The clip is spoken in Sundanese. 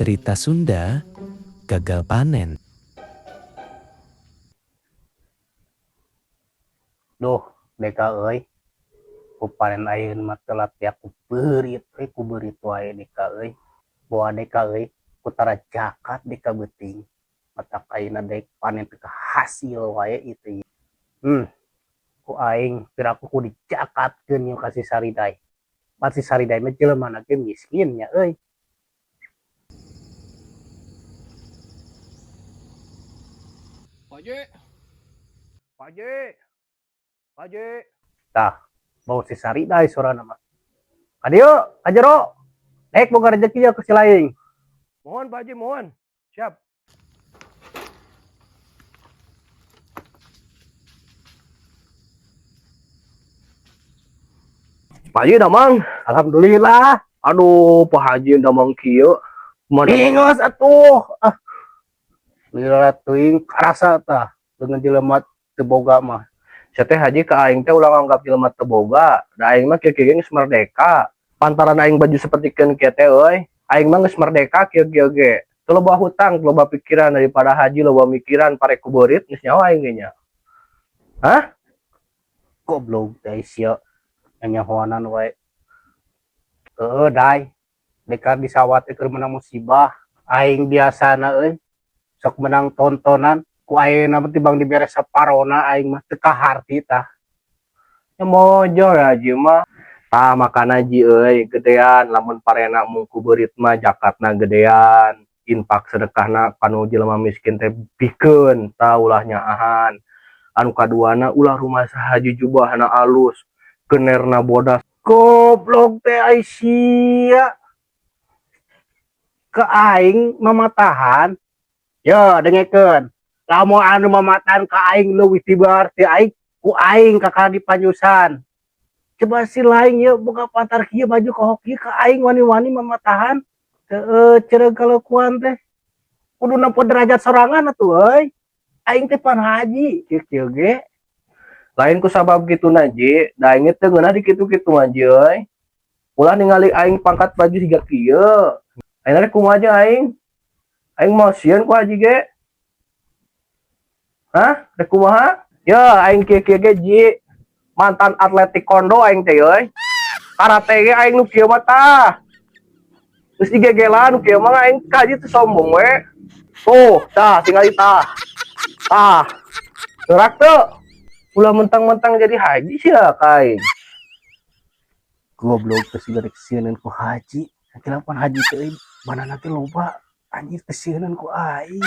Cerita Sunda, gagal panen. Duh, Deka euy. Ku panen ayeuna mah telat ya ku beurit we, ku beurit wae Deka euy. Boa Deka euy, ku tara jakat Deka beuting. Matak ayeuna dek panen teu hasil wae itu. Ku aing piraku ku dijakatkeun ieu ka si Sariday. Pan si Sariday mah jelema ge miskin nya euy. Pak Haji. Pak Haji. Pak Haji. Tah, bau si Sariday sorana mah. Ka dieu, ka jero. Dek boga rezeki ya ku si laing. Mohon, Pak Haji, mohon. Siap. Pak Haji damang. Alhamdulillah. Aduh, Pak Haji damang kieu. Mana Ingus atuh. Ah. Lila teuing karasa tah dengan jelema teu boga mah. Sia teh, Haji, ka aing teh ulah nganggap jelema teu boga. Da aing mah kieu-kieu geus merdeka. Pantaran aing baju sapertikeun kieu teh euy. Aing mah geus merdeka kieu-kieu ge. Teu loba hutang, teu loba pikiran daripada Haji loba mikiran pare ku beurit geus nyawa aing ge nya. Hah? Goblok teh sia. Nyanyahoanan wae. Heueuh, Dai. Deka di sawah teh keur menang musibah. Aing biasana euy sok menang tontonan, ku ayeuna mah tibang dibere saparona aing mah teu kaharti tah. Ya mojo ya Haji mah. Tah, makana Ji euy, gedean lamun parena mung ku beurit mah jakatna gedean. Infak sedekahna kanu jelema miskin teh bikeun, tah, ulah nyaahan. Anu kaduana, ulah rumasa haji jubahna alus, kenerna bodas. Goblok teh ai sia. Ke aing mamatahan. Yo, dengekeun. Lamun anu mamatahan ka aing leuwih ti berarti aing ku aing kakara dipanyusan. Coba si laing ye boga patar kieu, baju kohok kieu, ka aing wani-wani mamatahan. Heueuh, cereug kalakuan teh. Kudu nempo derajat sorangan atuh euy. Aing teh pan haji kieu kieu ge. Lain ku sabab kitu na, Ji, da aing teu ngeunah di kitu-kitu mah, Ji euy. Ulah ningali aing pangkat baju siga kieu. Aing rek kumaha jeung aing? Aing mau sieun ku haji ge. Hah? Rek kumaha? Ya aing kieu-kieu ge, Ji. Mantan atlet taekwondo aing teh euy. Karate ge aing nu kieu mah tah. Geus digegelan nu kieu mah, aing ka haji teu sombong we. Tuh, tah tingali tah. Tah. Gerak teu. Ulah mentang-mentang jadi haji sih ya kai. Goblok teh siga rek sieun ku haji. Kenapa haji teh euy, mana nanti loba anjir teh sieun ku aing.